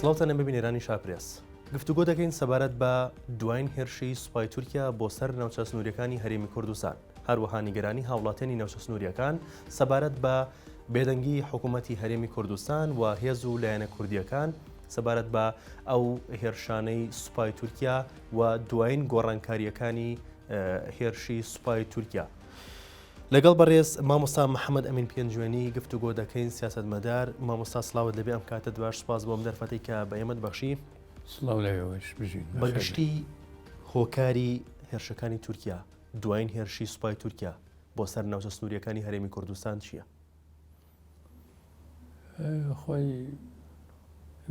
سڵاوتان لێبێ بینەرانی شاپرێس. گفتوگۆ دەکەین سەبارەت بە دواین هێرشی سوپای تورکیا بۆ سەر ناوچە سنووریەکانی هەرێمی کوردستان، هەروەها نیگەرانی هاوڵاتیانی ناوچە سنووریەکان سەبارەت بە بێدەنگی حکوومەتی هەرێمی کوردستان و هێز و لایەنە کوردیەکان سەبارەت بە ئەو هێرشانەی سوپای تورکیا و دوایین گۆڕانکارییەکانی هێرشی سوپای تورکیا. لەگەڵ بەڕێز مامۆستا محەممەد ئەمین پێنجوێنی گفتوگۆ دەکەین سیاسەتمەدار مامۆستا سڵاوت لەبێ ئەم کاتت باش سپاس بۆم دەرفەتی کە بە ئێمەت بەخشی سڵاو لەوێش بژین بەگشتی هۆکاری هێرشەکانی تورکیا دوایین هێرشی سوپای تورکیا بۆ سەر ناوچە سنووریەکانی هەرێمی کوردستان چییە؟ خۆی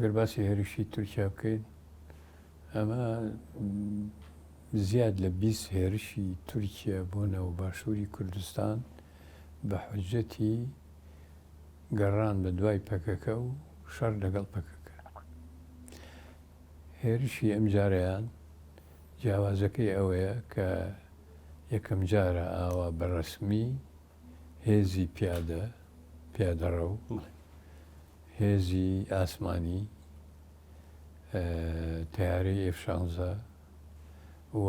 گەر باسی هێرشی تورکیا بکەین ئەمە زیاد لە 20 هێرشی تورکیا بۆ ناو باشووری کوردستان بە حجەتی گەڕان بە دوای پەکەکە و شەڕ لەگەڵ پەکەکە هێرشی ئەمجارەیان جیاوازەکەی ئەوەیە کە یەکەم جارە ئاوا بە ڕەسمی هێزی پیادە، پیادەڕەو، هێزی ئاسمانی، تەیارەی ئێف شانزە و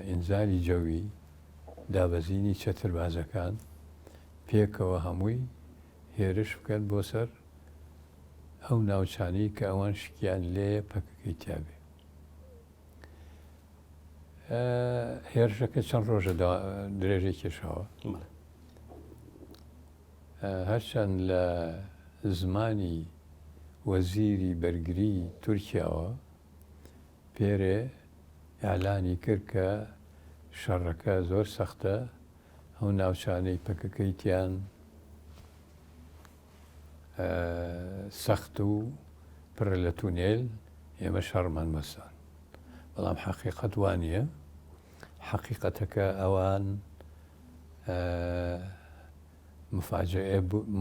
ئینزالی جەوی، دابەزینی چەتربازەکان پێکەوە هەمووی هێرش بکەن بۆ سەر ئەو ناوچانەی کە ئەوان شکیان لێیە پەکەکەی تیابێ. هێرشەکە چەند ڕۆژە درێژەی کێشاوە. هەرچەند لە زمانی وەزیری بەرگری تورکیاوە پێرێ ئیعلانی کرد کە شەڕەکە زۆر سەختە، ئەو ناوچانەی پەکەکەی تیان سەخت و پڕە لە تونێل، ئێمە شەڕمان وەستان. بەڵام حەقیقەت وا نییە. حەقیقەتەکە ئەوان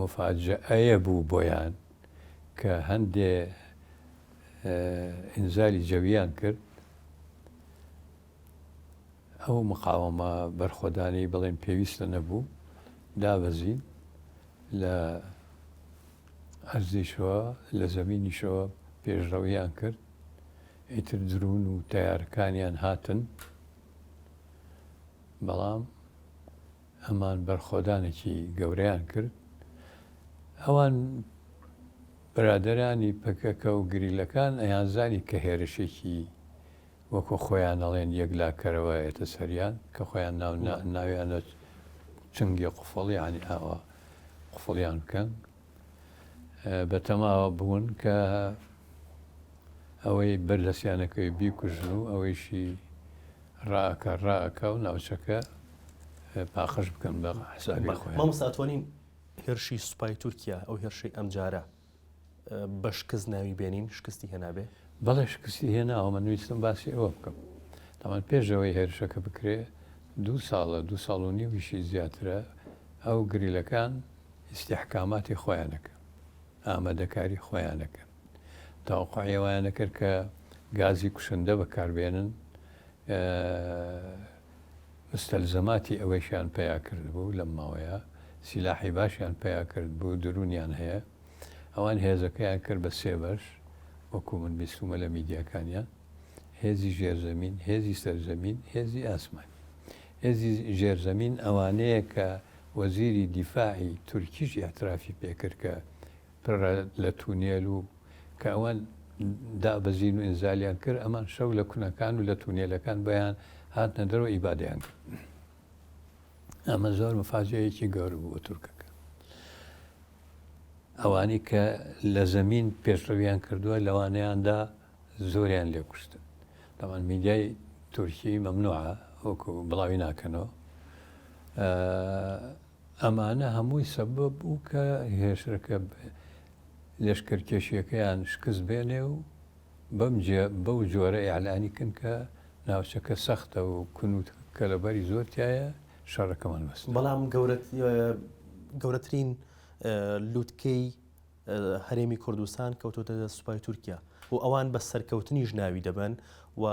مفاجەئەیە بوو بۆیان کە هەندێ ئینزالی جەویان کرد، ئەو مقاوەمە بەرخۆدانەی بڵێن پێویستە نەبوو، دابەزین لە ئەرزیشەوە لە زەمینیشەوە پێشڕەویان کرد، ئیتر درون و تەیارەکانیان هاتن، بەڵام ئەمان بەرخۆدانێکی گەورەیان کرد. ئەوان برادەرانی پەکەکە و گریلەکان ئەیانزانی کە هێرشێکی وەکو خۆیان ئەڵێن یەکلاکەرەوە ئێتە سەریان کە خۆیان ناو ناویانە چنگی قوفڵ یانی ئاوا قوفڵیان بکەن بەتەماوە بوون کە ئەوەی بەر دەستیانەکەی بیکوژن و ئەوەیشی ڕائەکا ڕائەکا و ناوچەکە پاقژ بکەن بە حسابی خۆیان. مامۆستا ئەتوانین هێرشی سوپای تورکیا ئەو هێرشەی ئەمجارە بە شکست ناوی بێنین شکستی هێنابێ؟ بەڵێ شکستی هێناوە من ویستم باسی ئەوە بکەم تاوان پێشەوەی هێرشەکە بکرێ دوو ساڵە دوو ساڵ و نیویشی زیاترە ئەو گریلەکان ئیستیحکاماتی خۆیان ئەکەن، ئامادەکاری خۆیان ئەکەن. تەوەقوعی ئەوەیان ئەکرد کە گازی کوشندە بەکاربێنن، مستەلزەماتی ئەوەیشیان پەیا کردبوو لەم ماوەیە، سیلاحی باشیان پەیا کردبوو، درونیان هەیە. ئەوان هێزەکەیان کرد بە سێ بەش، وەکوو من بیستوومە لە میدیاکانیان، هێزی ژێرزەمین، هێزی سەرزەمین، هێزی ئاسمانی. هێزی ژێرزەمین ئەوانەیە کە وەزیری دیفاعی تورکیش ئیعترافی پێکرد کە پڕە لە تونێل و کە ئەوان دابەزین و ئینزالیان کرد ئەمان شەو لە کونەکان و لە تونێلەکان بۆیان هاتنە دەرەوە ئیبادەیان کرد. ئەمە زۆر مفاجەیەکی گەورە بوو بۆ تورکەکە. ئەوانەی کە لە زەمین پێشڕەویان کردووە لەوانەیاندا زۆریان لێ کوشتن. تەبعەن میدیای تورکی مەمنوعە وەکو بڵاوی ناکەنەوە. ئەمانە هەمووی سەبەب بوو کە هێرشەکە لەشکرکێشیەکەیان شکست بێنێ و بەم جێ بەو جۆرە ئیعلانی کەن کە ناوچەکە سەختە و کون و کەلەبەری زۆر تایە شەڕەکەمان وەستا. بەڵام گەورەترین لوتکەی هەرێمی کوردستان کەوتۆتە دەست سوپای تورکیا و ئەوان بە سەرکەوتنیش ناوی دەبەن و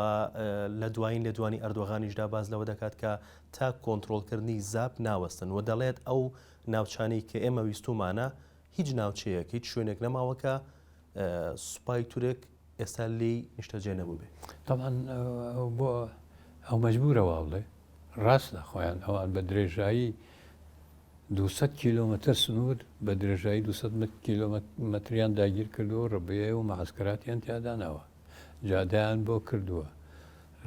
لە دوایین لێدوانی ئەردۆغانیشدا باس لەوە دەکات کە تا کۆنترۆڵکردنی زاپ ناوەستن و دەڵێت ئەو ناوچانەی کە ئێمە ویستومانە هیچ ناوچەیەک هیچ شوێنێک نەماوە کە. سوپای تورک ئێستا لێی نیشتەجێ نەبووبێ. تەبعەن بۆ ئەو مەجبوورە وا بڵێ. ڕاستە خۆیان ئەوان بە درێژایی 200 کیلۆمەتر سنوور بە درێژایی 200 کیلۆمەتریان داگیر کردووە و ڕبیە و مەعسکەراتیان تیا داناوە. جادەیان بۆ کردووە.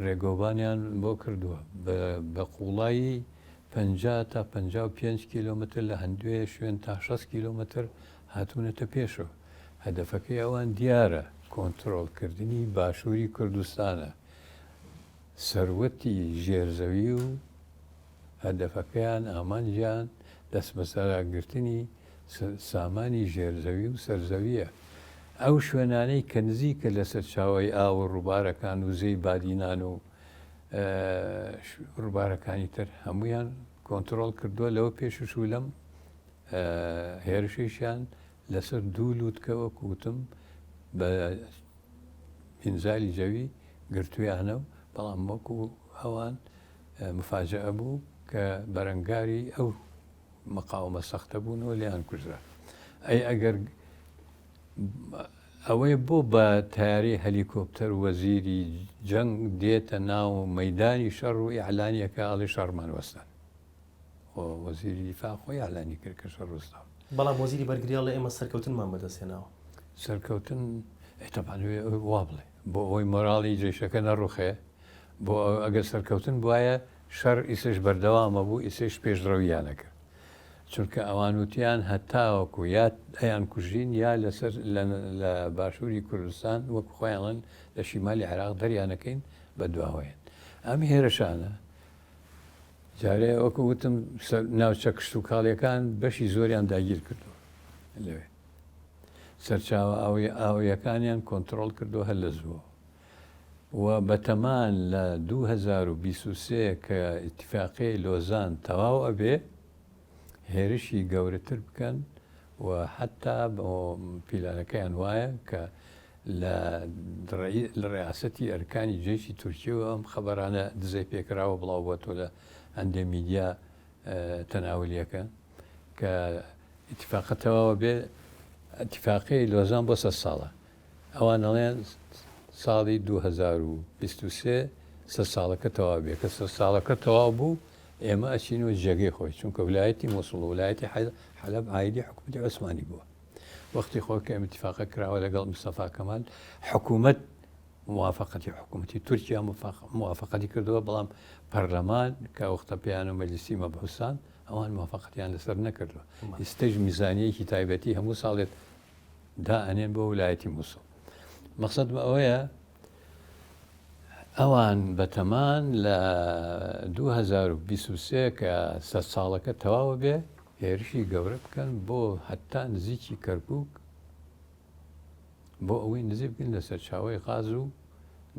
ڕێگەوبانیان بۆ کردووە. بە قووڵایی 50 تا 55 کیلۆمەتر لە هەندێ شوێن تا 60 کیلۆمەتر هاتوونەتە پێشەوە. هەدەفەکەی ئەوان دیارە، کۆنترۆڵکردنی باشووری کوردستانە، سەروەتی ژێرزەوی و هەدەفەکەیان، ئامانجیان دەستبەسەراگرتنی سامانی ژێرزەوی و سەرزەوییە. ئەو شوێنانەی کە نزیکە لە سەرچاوەی ئاو و ڕووبارەکان و زێی بادینان و ڕووبارەکانی تر هەموویان کۆنترۆڵ کردووە، لەوە پێشش و لەم هێرشیشیان لەسەر دوو لووتکە وەک وتم بە ئینزالی جەوی گرتوویانە و بەڵام وەکو ئەوان مفاجئە بوو کە بەرەنگاری ئەو مقاومە سەختە بوون و لێیان کوژرا. ئەی ئەگەر ئەوەی بۆ بە تەیارەی هەلیکۆپتەر وەزیری جەنگ دێتە ناو مەدانی شەڕ و ئیعلانیەکە ئەڵێ شەڕمان وەستان. خۆ وەزیری دیفاع خۆی ئیعلانی کرد کە شەڕ وەستاوە. بەڵام وەزیری بەرگری ئەڵێ ئێمە سەرکەوتنمان بەدەست هێناوە. سەرکەوتن ئەی تەبعەن وا بڵێ بۆ ئەوەی مۆراڵی جەیشەکە نەڕوخێ، بۆ ئەگەر سەرکەوتن بوایە شەڕ ئیسەش بەردەوامە بوو ئیسەش پێشڕەوییان ئەکرد. چونکە ئەوان وتیان هەتاوەکو یا ئەیان کوژین یا لەسەر لە باشووری کوردستان وەکو خۆیان ئەڵێن لە شیمالی عێراق دەریانەکەین بە دواوەیەن. ئەم هێرشانە جارێ وەکو وتم ناوچە کشتوکاڵیەکان بەشی زۆریان داگیر کردووە لەوێ سەرچاوە ئاویەکانیان کۆنتترۆل کردو هەر لە زووە و بەتەمان لە 2023 کە ئیتفاقی لۆزان تەواو ئەبێ هێرشی گەورەتر بکەن و حتا پیلانەکەیان وایە کە لە لە ڕیاسەتی ئەرکانی جەیشی تورکیەوە ئەم خەبەرانە دزەی پێکراوە بڵاو بۆتەوە لە هەندێ میدیا تەناولیەکەن کە ئیتفاقە تەواوە بێ ئیتفاقی لۆزان بۆ سە ساڵە ئەوان ئەڵێن ساڵی 2023 سە ساڵەکە تەواو بێ کە سە ساڵەکە تەواو بوو ئێمە ئەچینەوە جێگەی خۆی چونکە ولایەتی مووسڵ و ولایەتی حەلەب عایدی حکوومەتی عوسمانی بووە وەختی خۆی کە ئەم ئیتفاقە کراوە لەگەڵ مستەفا کەمال حکوومەت موافقەتی حکوومەتی تورکیا موافقەتی کردووە بەڵام پەرلەمان کە وەختە پێیان و مەجلیسی مەبعوسان ئەوان موافقەتیان لەسەر نەکردووە ئیستەش میزانیەکی تایبەتی هەموو ساڵێت دا ئەنێن بۆ ولایەتی مووسڵ مەقسەدم ئەوەیە ئەوان بەتەمان لە 2023 کە سەد ساڵەکە تەواوە بێ هێرشی گەورە بکەن بۆ هەتا نزیکی کەرکوک بۆ ئەوەی نزیک بن لە سەرچاوەی غاز و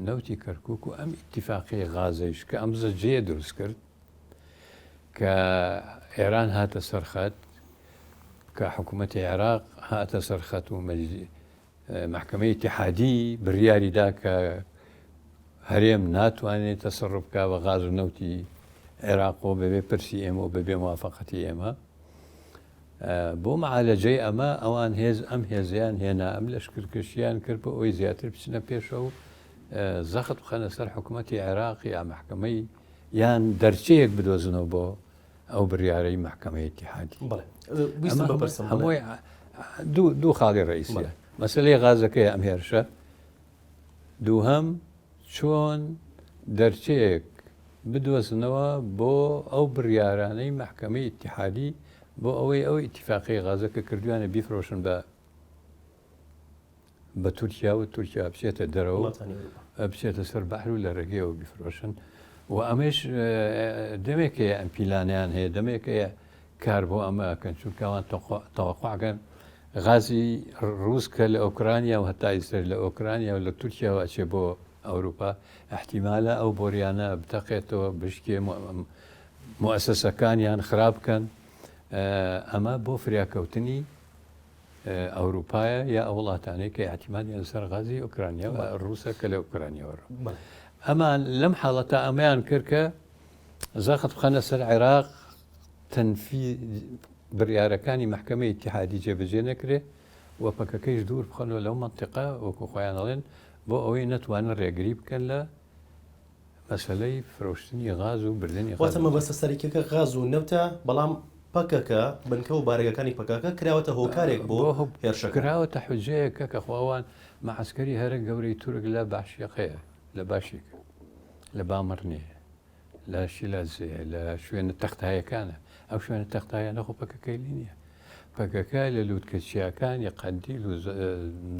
نەوتی کەرکوک و ئەم ئیتیفاقی غازەیش کە ئەم زەجەیە دروست کرد کە ئێران هاتە سەرخەت کە حکوومەتی عێراق هاتە سەرخەت و مەحکەمەی ئیتیحادی بریاری دا کە هەرێم ناتوانێت تەسەڕوف بکا بە غاز و نەوتی عێراق و بەبێ پرسی ئێمە و بەبێ موافقەتی ئێمە بۆ معالەجەی ئەمە ئەوان هێز ئەم هێزیان هێنا ئەم لەشکرکەشیان کرد بۆ ئەوەی زیاتر بچنە پێشە و زەخت بخەنە سەر حکوومەتی عێراق یا محکمەی یان دەرچەیەک بدۆزنەوە بۆ ئەو بڕیارەی مەحکەمەی ئیتیحادی. بەڵێ ویستم بپرسم هەمووی دوو دوو خاڵی ڕئیسیە مەسەلەی غازەکەی ئەم هێرشە دووهەم چۆن دەرچەیەک بدۆزنەوە بۆ ئەو بڕیارانەی مەحکەمەی ئیتیحادی بۆ ئەوەی ئەو ئیتیفاقی غازە کە کردویانە بیفرۆشن بە بە تورکیا و تورکیا بچێتە دەرەوە بچێتە سەر بەحر و لە ڕێگەیەوە بیفرۆشن و ئەمەش دەمێک هەیە ئەم پیلانیان هەیە دەمێک هەیە کار بۆ ئەمە ئەکەن چونکەوان تەوەقعەکەن غازی ڕوس کە لە ئۆکرانیا و هەتا ئیسەر لە ئۆکرانیا و لە تورکیاوە ئەچێ بۆ ئەوروپا احتیمالە ئەو بۆریانە بتەقێتەوە بشکێ موسسەکانیان خراپ بکەن ئەمە بۆ فریاکەوتنی ئەوروپایە یا ئەو وڵاتانەی کە ئیعتیمادیان لەسەر غازی ئۆکرانیا و ڕووسە کە لە ئۆکرانیاوە ڕۆ ئەمان لەم حاڵەتە ئەمەیان کرد کە زەخت بخەنە سەر عێراق تەنفی بڕیارەکانی محکمەی ئیتیحادی جێبەجێ نەکرێ. و پەکەکەیش دوور بخەنەوە لەو مەنتیقە وەکو خۆیان ئەڵێن بۆ ئەوەی نەتوانن ڕێگری بکەن لە مەسەلەی فرۆشتنی غاز و بردنی غاز. واتە مەبەستە سەرەکیەکە غاز و نەوتە، بەڵام پەکەکە، بنکە و بارەگاکانی پەکەکە کراوەتە هۆکارێک بۆ هێرشەکان. کراوەتە حوجەیەکە کە خۆ ئەوان مەعەسکەری هەرە گەورەی تورک لە باشیقەیە، لە باشیک، لە بامەڕنێیە، لە شیلادزێیە، لە شوێنە تەختایەکانە. ئەو شوێنە تەختایانە خۆ پەکەکەی لێ نییە. پەکەکە لە لووتکە چیاکانی قەندیل و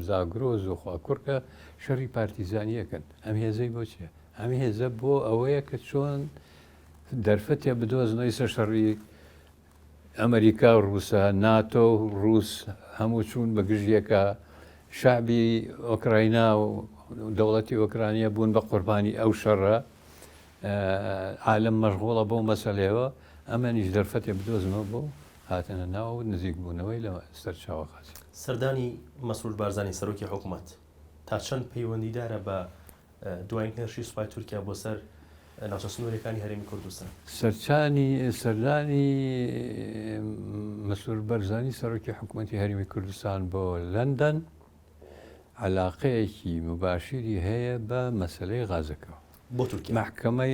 زاگرۆز و خواکوڕکە شەڕی پارتیزانییەکەن. ئەم هێزەی بۆ چییە؟ ئەم هێزە بۆ ئەوەیە کە چۆن دەرفەتێ بدۆزنەوە ئیستا شەڕی ئەمریکا و ڕووسە، ناتۆ و ڕووس هەموو چوون بە گژ یەکا، شەعبی ئۆکراینا و دەوڵەتی ئۆکرانیە بوون بە قوربانی ئەو شەڕە، عالەم مەشغوڵە بەو مەسەلەیەوە، ئەمەنیش دەرفەتێ بدۆزنەوە بۆ هاتنە ناو و نزیکبوونەوەی لە سەرچاوە غازی. سەردانی مەسرور بارزانی سەرۆکی حکومەت تا چەند پەیوەندیدارە بە دواین هێرشی سوپای تورکیا بۆ سەر ناوچە سنووریەکانی هەرێمی کوردستان؟ سەرچانی سەردانی مەسرور بەرزانی سەرۆکی حکومەتی هەرێمی کوردستان بۆ لەندەن عەلاقەیەکی موباشیری هەیە بە مەسەلەی غازەکەوە. بۆ تورکیا؟ مەحکەمەی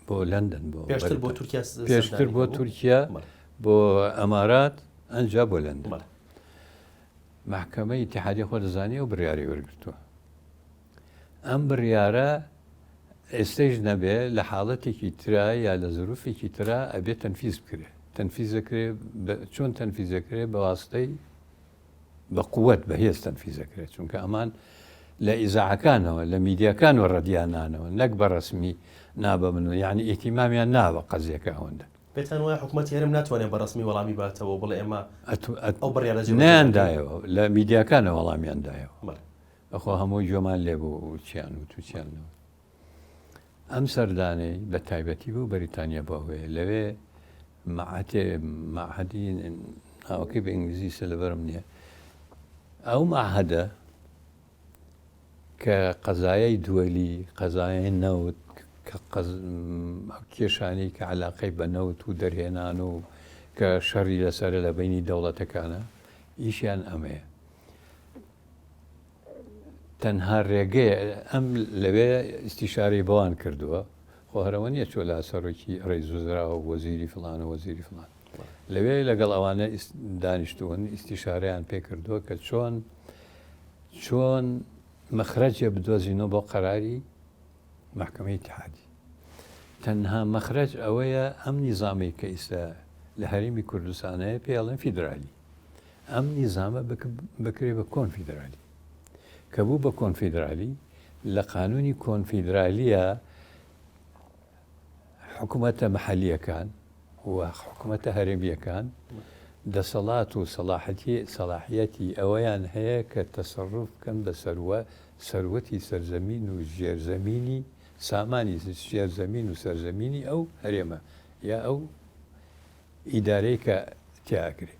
بۆ لەندەن بۆ پێشتر بۆ تورکیا پێشتر بۆ تورکیا بۆ ئەمارات ئەنجا بۆ لەندەن. مەحکەمەی ئیتیحادی خۆ دەزانی ئەو بڕیاری وەرگرتووە. ئەم بڕیارە ئێستەیش نەبێ لە حاڵەتێکی ترا یا لە زروفێکی ترا ئەبێ تەنفیز بکرێ. تەنفیز دەکرێ چۆن تەنفیز دەکرێ بە واسطەی بە قوت بە هێز تەنفیز دەکرێت چونکە ئەمان لە ئیزاعەکانەوە لە میدیاکانەوە ڕەدیان نانەوە نەک بە ڕەسمی نا بە من و یعنی ئیهتیمامیان نا بە قەزیەکە ئەوەندە. پێتان وایە حکومەتی هەرێم ناتوانێت بە ڕەسمی وەڵامی باتەوە و بڵێ ئێمە ئەو بڕیارە جێبەجێ نەیان دایەوە لە میدیاکانەوە وەڵامیان دایەوە. ئەخۆ هەموو گوێمان لێ بوو چیان وت و چیان نەوت. ئەم سەردانەی بە تایبەتی بۆ بەریتانیا بۆ ئەوەیە لەوێ مەعهەتێ مەعهەدی ناوەکەی بە ئینگلیزی سە لەبەرم نییە ئەو مەعهەدە کە قەزایای دووەلی قەزایای نەوت کە کێشانی کە علاقەی بە نەوت و دەرهێنان و کە شەڕی لەسەرە لە بینی دەوڵەتەکانە ئیشیان ئەمەیە تەنها رێگەیە ئەم لەوێ ئیستیشارەی بەوان کردووە خۆ هەرەوە نییە چۆ لا سەرۆکی ڕێز وزرا و وەزیری فلان و وەزیری فلان لەوێ لەگەڵ ئەوانە دانیشتوون ئیستیشارەیان پێ کردووە کە چۆن چۆن مەخرەجێ بدۆزینەوە بۆ قەراری مەحکەمەی ئیتیحادی تەنها مەخرەج ئەوەیە ئەم نیزامەی کە ئیستا لە هەرێمی کوردستانەیە پێڵێن فیدرالی ئەم نیزامە بکرێ بە کۆنفیدرالی. کە بوو بە کۆنفیدرالی، لە قانوونی کۆنفیدرالییە حکوومەتە مەحەلییەکان و حکوومەتە هەرێمییەکان دەسەڵات و سەڵاحیەتی ئەوەیان هەیە کە تەسەروف بکەن بە سەروە سەروەتی سەرزەمین و ژێرزەمینی سامانی ژێرزەمین و سەرزەمینی ئەو هەرێمە یا ئەو ئیدارەی کە تیا ئەکرێ.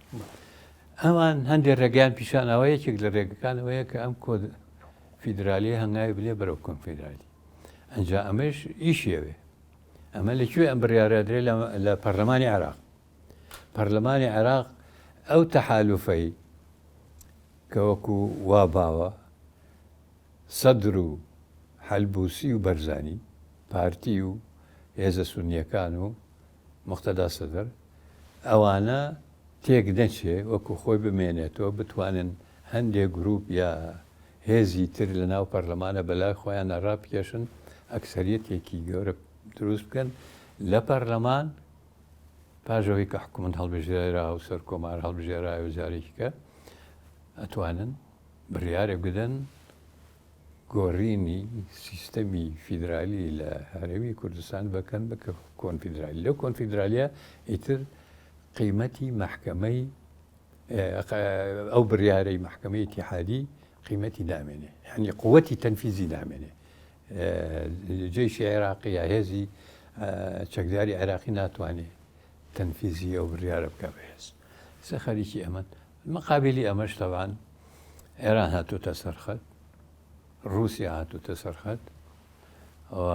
ئەوان هەندێک ڕێگەیان پیشاناوە یەکێک لە ڕێگەکان ئەوەیە کە ئەم کۆد فیدرالی هەنگاوی بنێ بەرەو کۆنفیدرالی ئەنجا ئەمەش ئیشی ئەوێ ئەمە لە کوێ ئەم بڕیارە درێ لە پەرلەمانی عێراق پەرلەمانی عێراق ئەو تەحالوفەی کە وەکو وا باوە سەدر و حەلبوسی و بەرزانی پارتی و هێزە سونیەکان و موقتەدا سەدر، ئەوانە تێک نەچێ وەکو خۆی بمێنێتەوە، بتوانن هەندێ گروپ یا هێزی تر لە ناو پەرلەمانە بەلای خۆیانە ڕابکێشن، ئەکسەریەتێکی گەورە دروست بکەن لە پەرلەمان، پاش ئەوەی کە حکومەت هەڵبژێرا و سەرکۆمار هەڵبژێرایەوە جارێکی کە ئەتوانن بڕیارێک بدەن گۆڕینی سیستەمی فیدرالی لە هەرێمی کوردستان بکەن بە کۆنفیدرالی لەو کۆنفیدرالیە ئیتر قیمەتی مەحکەمەی ئەو بڕیارەی مەحکەمەی ئیتیحادی قیمەتی نامێنێ یعنی قوتی تەنفیزی نامێنێ جەیشی عێراقی یا هێزی چەکداری عێراقی ناتوانێ تەنفیزی ئەو بڕیارە بکە بەهێز سە خەریکی ئەمن مقابلی ئەمەش تەبعەن ئێران هاتووتە سەر خەت، ڕووسیا هاتووتە سەر خەت و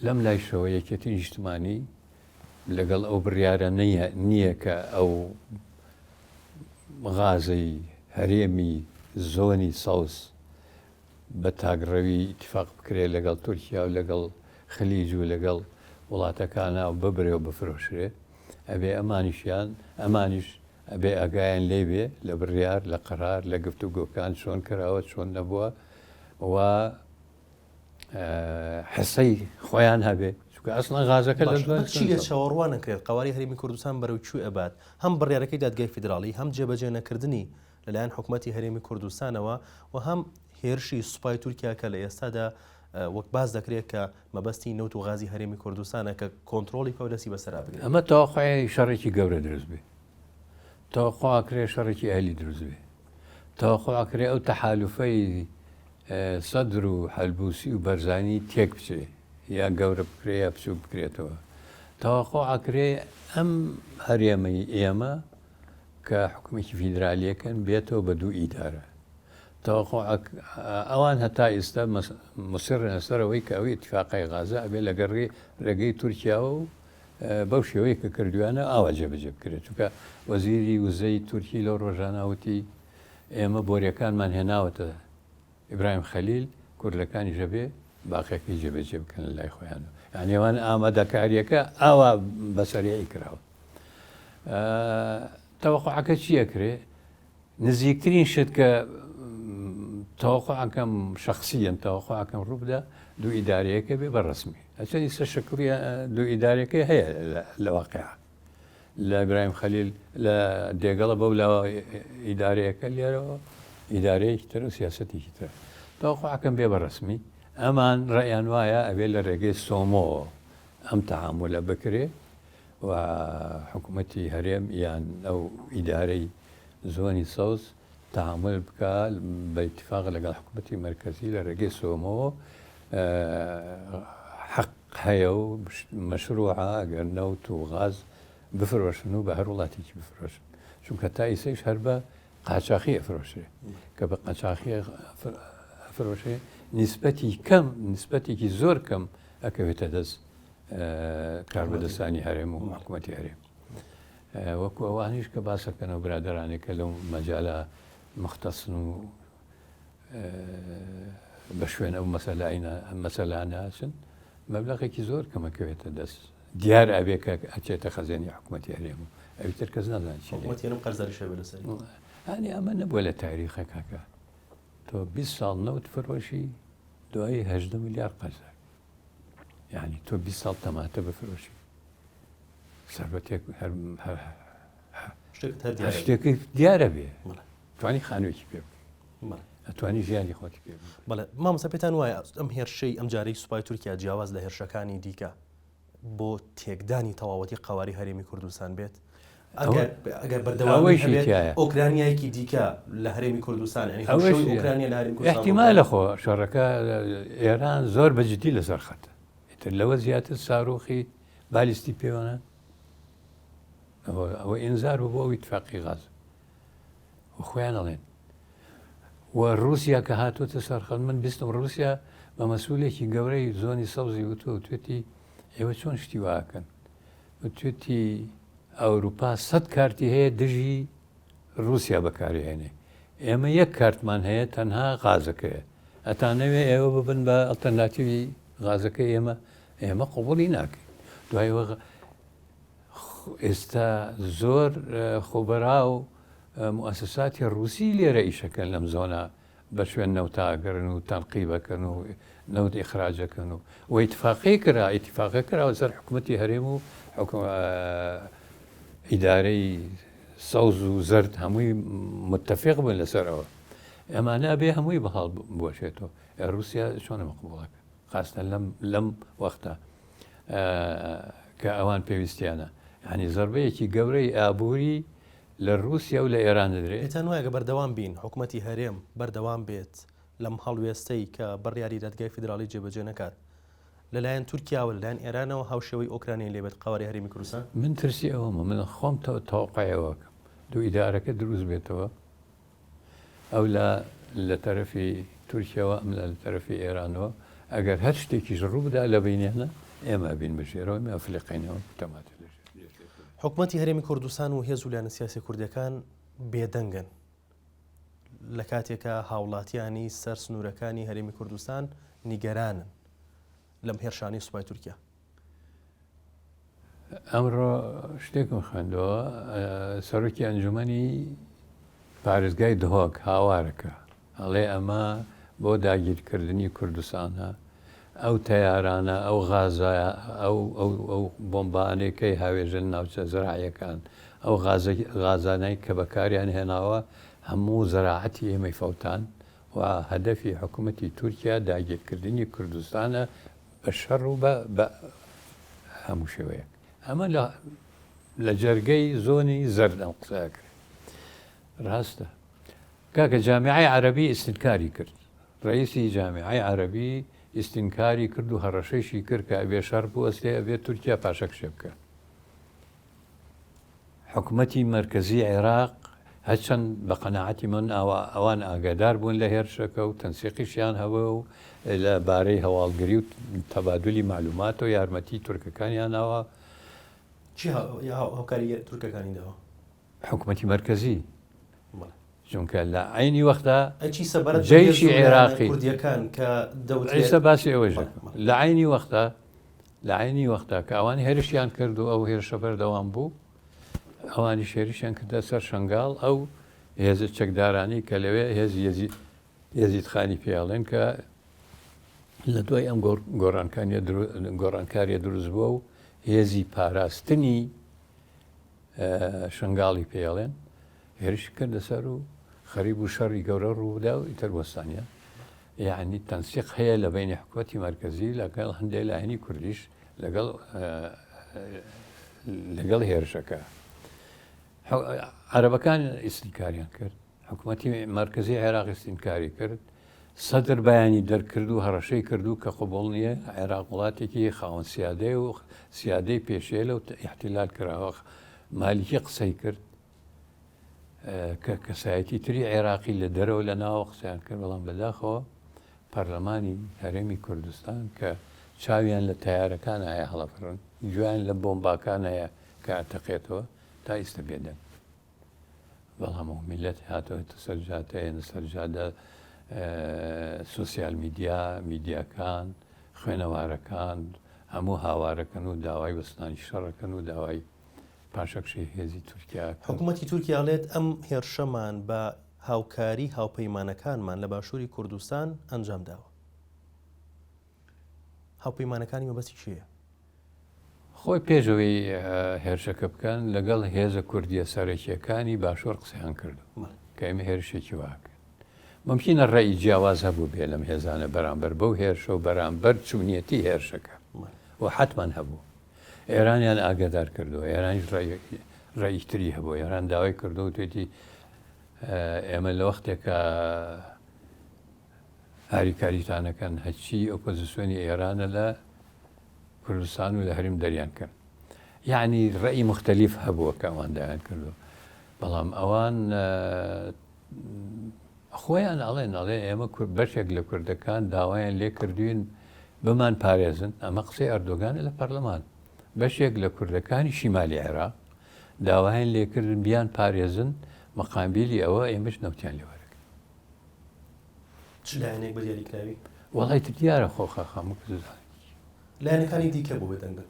لەم لایشەوە یەکێتی نیشتمانی لەگەڵ ئەو بڕیارە نییە کە ئەو غازەی هەرێمی زۆنی سەوز بە تاکڕەوی ئیتیفاق بکرێ لەگەڵ تورکیا و لەگەڵ خلیج و لەگەڵ وڵاتەکانا و ببرێ و بفرۆشرێ ئەبێ ئەمانیشیان ئەمانیش ئەبێ ئاگایان لێ بێ لە بڕیار لە قەرار لە گفتوگۆکان چۆن کراوە چۆن نەبووە و حسەی خۆیان هەبێ چونکە ئەسڵەن غازەکە لە دوای چی لێ چاوەڕوان نەکرێت قەواری هەرێمی کوردستان بەرەو کوێ ئەبات هەم بڕیارەکەی دادگای فیدراڵی هەم جێبەجێ نەکردنی لەلایەن حکومەتی هەرێمی کوردستانەوە و هەم هێرشی سوپای تورکیا کە لە ئێستادا وەک باس دەکرێت کە مەبەستی نەوت و غازی هەرێمی کوردستانە کە کۆنترۆڵی بکا و دەستی بەسەرا بگرێت. ئەمە تەوەقوعی شەڕێکی گەورە دروست بێ. تەوەقوع ئەکرێ شەڕێکی ئەهلی دروست بێ. تەوەقوع ئەکرێ ئەو تەحالوفەی سەدر و حەلبوسی و بەرزانی تێک بچێ یا گەورە بکرێ یا بچووک بکرێتەوە. تەوەقوع ئەکرێ ئەم هەرێمەی ئێمە کە حکومێکی فیدرالیەکەن بێتەوە بە دوو ئیدارە. تەوەقوع ئەوان هەتا ئیستا مصرن لەسەر ئەوەی کە ئەو ئیتفاقەی غازە ئەبێ لەگەڕ ڕێگەی تورکیاوە و بەو شێوەیە کە کردویانە ئاوا جێبەجێ بکرێت چونکە وەزیری وزەی تورکی لەو ڕۆژانە وتی ئێمە بۆریەکانمان هێناوەتە ئیبراهیم خەلیل کوردەکانیش ئەبێ باقیەکەی جێبەجێ بکەن لە لای خۆیان یعنی ئەوان ئامادەکاریەکە ئاوا بە سەریعی کراوە تەوەقعەکە چییە کرێ نزیکترین شت کە تەوەقعەکەم شخصیەن تەوەقعەکەم ڕووبدا دوو ئیدارەیەکە بێ بە ڕسمی ئەچەند ئیستا شکڵی دوو ئیدارەکەی هەیە لە واقع لە ئیبراهیم خەلیل لە دێگەڵە بەو لاوە ئیدارەیەکە لێرەوە ئیدارەیەکی تر و سیاسەتێکی تر تەوەقعەکەم بێ بە ڕسمی ئەمان ڕێیان وایە ئەبێ لە ڕێگەی سۆمۆوە ئەم تەعامولە بکرێ و حکوومەتی هەرێم یان ئەو ئیدارەی زۆنی سەوز تەعامول بکا بە ئیتفاق لەگەڵ حکوومەتی مەرکەزی لە ڕێگەی سۆمۆوە حەق هەیە و مەشروعە ئەگەر نەوت و غاز بفرۆشن و بە هەر وڵاتێکی بفرۆشن چونکە تا ئیسەیش هەر بە قاچاخی ئەفرۆشرێ کە بە قاچاخی ئەفرۆشێ نیسبەتی کەم نیسبەتێکی زۆر کەم ئەکەوێتە دەست کاربەدەستانی هەرێم و حکوومەتی هەرێم وەکو ئەوانیش کە باسەکەنەوە برادەرانێک کە لەو مەجالە مختەسن و بە شوێن ئەو مەسەلانە ئەچن مەبلەغێکی زۆر کەمەکەوێتە دەست دیار ئەبێ کە ئەچێتە خەزێنی حکوومەتی هەرێم و ئەوی تر کەس نازانێت چی حکوومەتی هەرێم قەرزاریش هەبێ لەسەری ئەنی ئەمە نەبووە لە تاریخە کاکە تۆ 20 ساڵ نەوت فرۆشی دوایی 18 ملیار قەرزار یعنی تۆ 20 ساڵ تەماتە بفرۆشی سەربەتێک هەر شتێکی دیارە بێ توانی خانوویەکی پێ ئەتوانی ژیانی خۆتی پێ بەڵێ مامۆستا پێتان وایە ئەم هێرشەی ئەم جارەی سوپای تورکیا جیاواز لە هێرشەکانی دیکە بۆ تێکدانی تەواوەتی قەواری هەرێمی کوردستان بێت ئەگەر بەردەوامی ئۆکرانیایەکی دیکە لە هەرێمی کوردستان ئۆکرانیا لە هەرێمی احتیمالە خۆ شەڕەکە ئێران زۆر بە جدی لەسەر خەتە ئیتر لەوە زیاتر ساروخی بالیستی پێوەنە ئەوە ئینزار بوو بۆ ئەو ئیتفاقی غاز و خۆیان ئەڵێن و رووسیا کە هاتووەتە سەرخەت من بیستم رووسیا بە مەسئولێکی گەورەی زۆنی سەوزی وتووە وتوێتی ئێوە چۆن شتی واکەن وتوێتی ئەوروپا سەد کارتی هەیە دژی رووسیا بەکارهێنێ ئێمە یەک کارتمان هەیە تەنها غازەکەیە ئەتانەوێ ئێوە ببن بە ئەڵتەرناتیوی غازەکەی ئێمە ئێمە قبوڵی ناکەین دوای ئێستا زۆر خۆبەرا و موسساتی ڕووسی لێرە ئیشەکەن لەم زۆنە بە شوێن نەوتاگەرن و تەنقیبەکەن و نەوت ئیخراجەکەن و و ئیتفاقی کرا ئیتفاقە کراوە سەر حکوومەتی هەرێم و ئیدارەی سەوز و زەرد هەمووی متفق بن لەسەرەوە ئەمانە بێ هەمووی بەهاڵ بوەشێتەوە رووسیا چۆنە مەقبوڵەکە خاستە لەم لەم وەختە کە ئەوان پێویستیانە یعنی زەربەیەکی گەورەی ئابووری لە رووسیا و لە ئێران دەدرێت. پێتان وایە گە بەردەوام بین حکومەتی هەرێم بەردەوام بێت لەم هەڵوێستەی کە بڕیاری دادگای فیدراڵی جێبەجێ نەکات لەلایەن تورکیاوە لەلایەن ئێرانەوە هاوشێوەی ئۆکرانیای لێبێت قەوارەی هەرێمی کوردستان؟ من ترسی ئەوەمە من خۆم تەوەقوعی ئەوە ئەکەم دوو ئیدارەکە دروست بێتەوە ئەو لا لە تەرەفی تورکیاوە ئەم لا لە تەرەفی ئێرانەوە ئەگەر هەر شتێکیش ڕوو بدا لە بینیانە ئێمە بین بەژێرەوە ئێمە ئەفلیقینەوە تەماتە لە حکومەتی هەرێمی کوردستان و هێز و لایەنە سیاسیە کوردیەکان. بێدەنگن لە کاتێکا هاوڵاتیانی سەر سنوورەکانی هەرێمی کوردستان نیگەرانن لەم هێرشانەی سوپای تورکیا؟ ئەمڕۆ شتێکم خوێندەوە سەرۆکی ئەنجومەنی پارێزگای دهۆک هاوارەکە ئەڵێ ئەمە بۆ داگیرکردنی کوردستانە ئەو تەیارانە ئەو غازە ئەو ئەو ئەو بۆمبانەی کەی هاوێژن ناوچە زراعیەکان ئەو غازە غازانەی کە بەکاریان هێناوە هەموو زراعەتی ئێمەی فەوتان و هەدەفی حکوومەتی تورکیا داگیرکردنی کوردستانە بە شەڕ و بە بە هەموو شێوەیەک ئەمە لە لە جەرگەی زۆنی زەرد ئەم قسەیە کرد ڕاستە کاکە جامیعەی عەرەبی ئیستنکاری کرد. ڕەئیسی جامیعەی عەرەبی ئیستنکاری کرد و هەڕەشەیشی کرد کە ئەبێ شەڕ بوەستێ، ئەبێ تورکیا پاشەکشێ بکا. حکومەتی مەرکەزی عێراق هەرچەند بە قەناعەتی من ئاوا ئەوان ئاگادار بوون لە هێرشەکە و تەنسیقیشیان هەبوو و لە بارەی هەواڵگری و تەبادولی مەعلوماتەوە یارمەتی تورکەکانیان داوە. چی هاوکاری تورکەکانی داوە؟ حکومەتی مەرکەزی چونکە لە عەینی وەختا جەیشی عێراقی کوردیەکان کە ئێستا باسی ئەوەش لە عەینی وەختا لە عەینی وەختا کە ئەوان هێرشیان کرد و ئەو هێرشە بەردەوام بوو ئەوانی هێرشیان کردە سەر شنگال ئەو هێزە چەکدارانی کە لەوێ هێزی یەزی یەزیدخانی پێڵێن کە لە دوای ئەم گۆڕانکاریە گۆڕانکاریە دروست بووە و هێزی پاراستنی شنگاڵی پێڵێن هێرشی کردە سەر و خەریک بوو شەڕی گەورە ڕووبدا و ئیتر وەستانیان. یەعنی تەنسیق هەیە لە بەینی حکوومەتی مەرکەزی لەگەڵ هەندێک لایەنی کوردیش لەگەڵ لەگەڵ هێرشەکە. عەرەبەکان ئیستنکاریان کرد. حکومەتی مەرکەزی عێراق ئیستینکاری کرد، سەدر بەیانی دەرکرد و هەڕەشەی کرد و کە قبوڵ نییە، عێراق وڵاتێکی خاوەن سیادەیە و سیادەی پێشێلە و ئیحتیلال کراوە، مالیکی قسەی کرد کە کەسایەتی تری عێراقی لە دەرەوە لە ناوە قسەیان کرد، بەڵام بەداخەوە پەرلەمانی هەرێمی کوردستان کە چاویان لە تەیارەکان هەیە هەڵەفڕن، گوێیان لە بۆمباکان هەیە کە ئەتەقێتەوە، تا ئیستە بێدەنگ. بەڵام ئەو میللەت هاتۆتە سەر جادە ئێنە سەر جادە سۆسیال میدیا میدیاکان خوێنەوارەکان هەموو هاوارەکەن و داوای وەستانی شەڕەکەن و داوای پاشەکشەی هێزی تورکیا حکوومەتی تورکیا ئەڵێت ئەم هێرشەمان بە هاوکاری هاوپەیمانەکانمان لە باشووری کوردستان ئەنجام داوە. هاوپەیمانەکانی مەبەستی کێیە؟ خۆی پێش ئەوەی هێرشەکە بکەن لەگەڵ هێزە کوردییە سەرەکییەکانی باشوور قسەیان کردو کە ئێمە هێرشێکی وا کرد. ممکنە ڕەئی جیاواز هەبوو بێ لەم هێزانە بەرامبەر بەو هێرشە و بەرامبەر چونیەتی هێرشەکە و حەتمان هەبوو. ئێرانیان ئاگادار کردەوە، ئێرانیش ڕەئی تری هەبوو. ئێران داوای کردو وتوێتی ئێمە لە وەختێکا هاریکاریتان ئەکەن هەرچی ئۆپۆزیسیۆنی ئێرانە لە کوردستان و لە هەرێم دەریان کەن یعنی ڕێی مختلف هەبووە کە ئەوان دایان کردو بەڵام ئەوان خۆیان ئەڵێن ئەڵێ ئێمە بەشێک لە کوردەکان داوایان لێ کردوین بمان پارێزن ئەمە قسەی ئەردۆگانە لە پەرلەمان بەشێک لە کوردەکانی شیمالی عێراق داوایان لێکردن بیان پارێزن مقابلی ئەوە ئێمەش نەوتیان لێوەرەکەن چ لایەنێک بە دیاریکراوی؟ وەڵا ئیتر دیارە خۆ خاخ هەموو کەس دەزانێت. لایەنەکانی دیکە بۆ بێدەنگن؟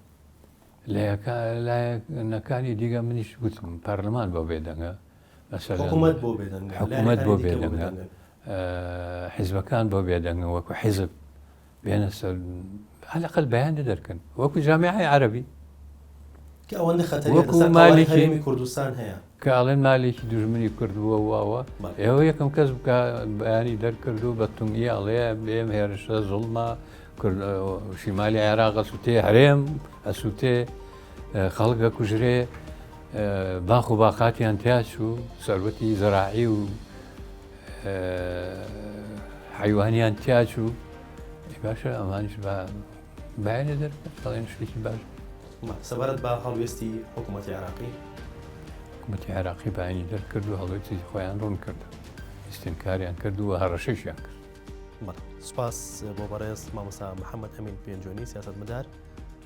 لایەنەکانی دیکە منیش گوتم پەرلەمان بۆ بێدەنگە مەسەلەن حکوومەت بۆ بێدەنگە حکوومەت بۆ بێدەنگە حیزبەکان بۆ بێدەنگن وەکو حیزب بێنە سەر عەلەقەل بەیان دەرکەن وەکو جامیعەی عەرەبی کە ئەوەندە خەتەریان وەکو لەسەر قەوارەی مالیکی هەرێمی کوردستان هەیە. کە ئەڵێن مالیکی دوژمنی کورد بووە و ئەوە ئێوە یەکەم کەس بکە بەیانی دەرکرد و بە تونگی ئەڵێ بێم هێرشە زوڵمە کورد شیمالی عێراق ئەسووتێ هەرێم ئەسووتێ خەڵک ئەکوژرێ باخ و باخاتیان تیا چوو سەروەتی زەراعی و حیوانیان تیا چوو باشە ئەمانیش بە بایەنێ دەرکەن بەڵێن شتێکی باش سەبارەت بە هەڵوێستی حکوومەتی عێراقی حکوومەتی عێراقی بایانی دەرکرد و هەڵوێستی خۆیان ڕوون کرد ئیستنکاریان کرد و هەڕەشەشیان کرد سپاس بۆ بەڕێز مامۆستا محەممەد ئەمین پێنجوێنی سیاسەتمەدار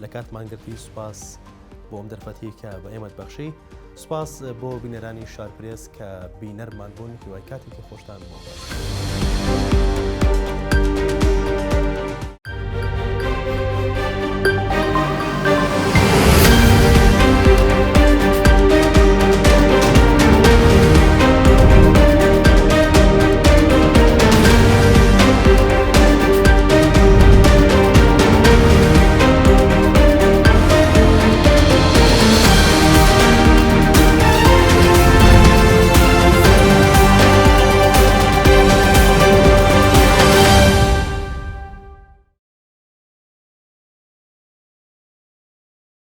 لە کاتمان گرتی سوپاس بۆ ئەم دەرفەتی کە بە ئێمەت بەخشی. سوپاس بۆ بینەرانی شارپرێس کە بینەرمان بوون، هیوای کاتێکی خۆشتان بۆ.